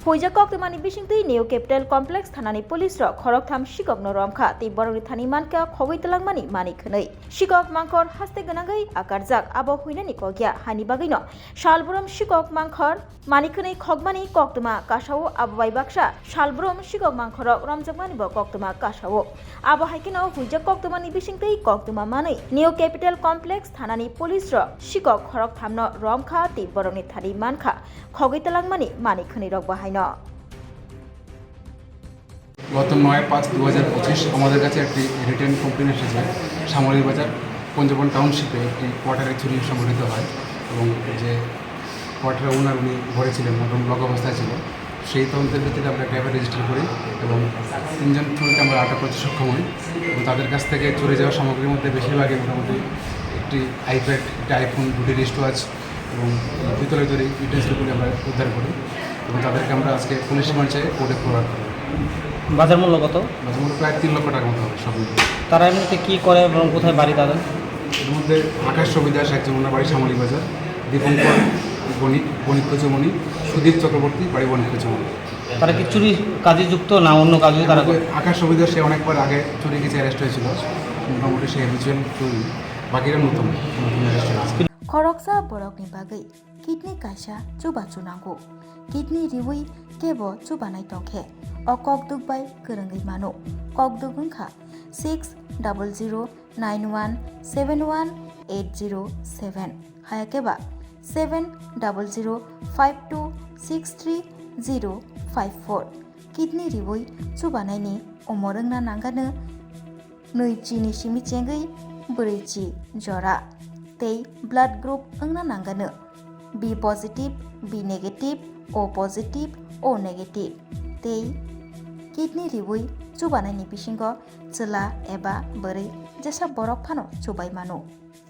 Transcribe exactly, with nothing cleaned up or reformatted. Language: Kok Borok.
Huijak koktwmani bisingtwi New Capital Complex thanani police rok khoroktham sikokno romkha tei borokni thani mankha khogwi twlangmani manwi khwnwi. Sikok mangkhor haste gwnangwi akarjak, abo huinani kokya, haini bagwino salbrum sikok mangkhor manwi khwnwi khokmani koktwma kasao, abo bai baksa salbrum sikok mangkhorok romjakmanibo koktwma kasao. Abo hai kheno huijak koktwmani bisingtwi koktwma manwi New Capital Complex thanani police rok sikok khoroktham no romkha tei borokni thani mankha khogwi twlangmani manwi khwnwi rok bo haino. গত নয় পাঁচ দু হাজার পঁচিশ আমাদের কাছে একটি written complain এসেছে, শ্যামলী বাজার পঞ্চবন টাউনশিপে একটি কোয়ার্টারে চুরি সংঘটিত হয় এবং যে কোয়ার্টারের ওনার উনি ঘরে ছিলেন এবং লক অবস্থায় ছিল। সেই তদন্তের ভিত্তিতে আমরা একটা এফআইআর রেজিস্টার করি এবং তিনজন চোরকে আমরা আটক করতে সক্ষম হই এবং তাদের কাছ থেকে চুরি যাওয়া সামগ্রীর মধ্যে বেশিরভাগই মোটামুটি একটি আইপ্যাড, একটি আইফোন, দুটি রিস্ট ওয়াচ এবং দুই তলা তৈরি ইউটেন্সিলগুলি আমরা উদ্ধার করি এবং তাদেরকে আমরা আজকে পুলিশ রিমান্ডে কোর্টে ফরওয়ার্ড করি। বাজার মূল্য কত? বাজার মূল্য প্রায় তিন লক্ষ টাকার মতো হবে সব মিলিয়ে। তারা এমনিতে কি করে এবং কোথায় বাড়ি তাদের? এর মধ্যে আকাশ রবিদাস, একজন ওনার বাড়ি শ্যামলী বাজার, দীপঙ্কর বণিক, বণিক কচুমণি, সুদীপ চক্রবর্তী, বাড়ি বণিক কচুমণি। তারা কি চুরি কাজে যুক্ত না অন্য কাজে তারা করে? আকাশ রবিদাস সে অনেকবার আগে চুরি কেসে অ্যারেস্ট হয়েছিল, মোটামুটি সে হ্যাবিচুয়াল চুরি, বাকিরা নতুন, নতুন অ্যারেস্ট হয়েছে। Khoroksa borokni bagwi kidney kaisa chubachu nango. Kidney riwi kebo chubanai tongkhe o kokduk bai kwrwngwi mano. Kokduk wngkha six double zero nine one seven one eight zero seven, hayakhe ba seven double zero five two six three zero five four. Kidney riwi chubanaini umor wngna nangano nwi chini simi chengwi brwi chi jora tei blood group wngna nangano B positive, B negative, O positive, O negative tei kidney riwi chubanaini bisingo chwla eba bwrwi jesa borok phano chubai mano.